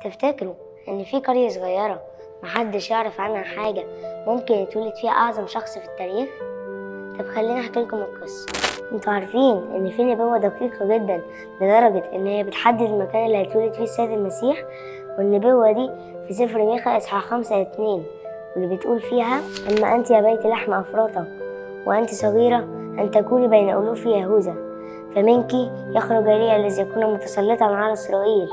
تفتكروا إن في قرية صغيرة محدش يعرف عنها حاجة ممكن يتولد فيها أعظم شخص في التاريخ؟ طب خليني أحكي لكم القصة. انتوا عارفين إن في نبوة دقيقة جدا لدرجة إن هي بتحدد المكان اللي هيتولد فيه السيد المسيح، والنبوة دي في سفر ميخا إصحاح 5:2، واللي بتقول فيها: أما أنت يا بيت لحم أفراطة وأنت صغيرة أن تكوني بين ألوف يهوذا، فمنك يخرج لي الذي يكون متسلطا على إسرائيل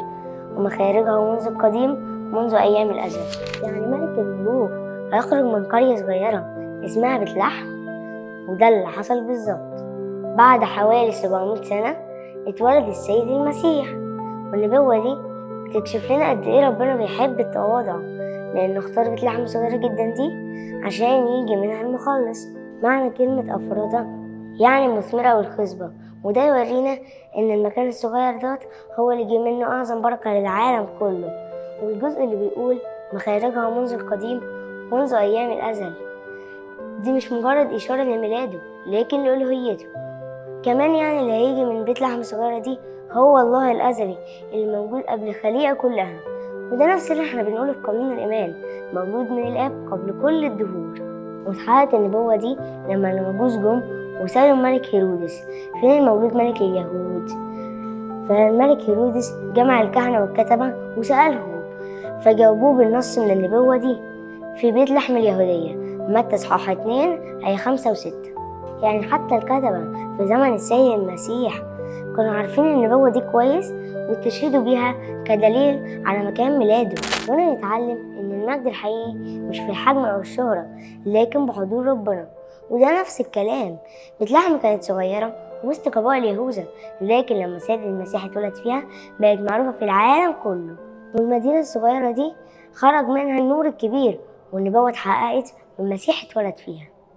ومخارجه منذ القديم منذ أيام الأزل. يعني ملك الملوك هيخرج من قرية صغيرة اسمها بيت لحم، وده اللي حصل بالظبط. بعد حوالي 700 سنة اتولد السيد المسيح، والنبوة دي بتكشف لنا قد ايه ربنا بيحب التواضع، لأنه اختار بيت لحم صغيرة جدا دي عشان يجي منها المخلص. معنى كلمة أفراطة يعني المثمرة والخصبة، وده يورينا إن المكان الصغير دوت هو اللي جه منه أعظم بركة للعالم كله. والجزء اللي بيقول مخارجها منذ القديم منذ أيام الأزل، دي مش مجرد إشارة لميلاده لكن لألوهيته كمان. يعني اللي هيجي من بيت لحم صغيرة دي هو الله الأزلي اللي موجود قبل الخليقة كلها، وده نفس اللي احنا بنقوله في قانون الإيمان، مولود من الآب قبل كل الدهور. واتحققت النبوة دي لما المجوس جم وسألوا الملك هيرودس: فين المولود ملك اليهود؟ فالملك هيرودس جمع الكهنة والكتبة وسألهم، فجاوبوه بالنص من النبوة دي في بيت لحم اليهودية، متى إصحاح 2 آية 5 و6. يعني حتى الكتبة في زمن السيد المسيح كانوا عارفين النبوة دي كويس واستشهدوا بيها كدليل على مكان ميلاده. وهنا نتعلم إن المجد الحقيقي مش في الحجم أو الشهرة لكن بحضور ربنا. وده نفس الكلام، بيت لحم كانت صغيرة وسط قبائل يهوذا، لكن لما السيد المسيح اتولد فيها بقت معروفة في العالم كله. والمدينة الصغيرة دي خرج منها النور الكبير، والنبوة اتحققت والمسيح اتولد فيها.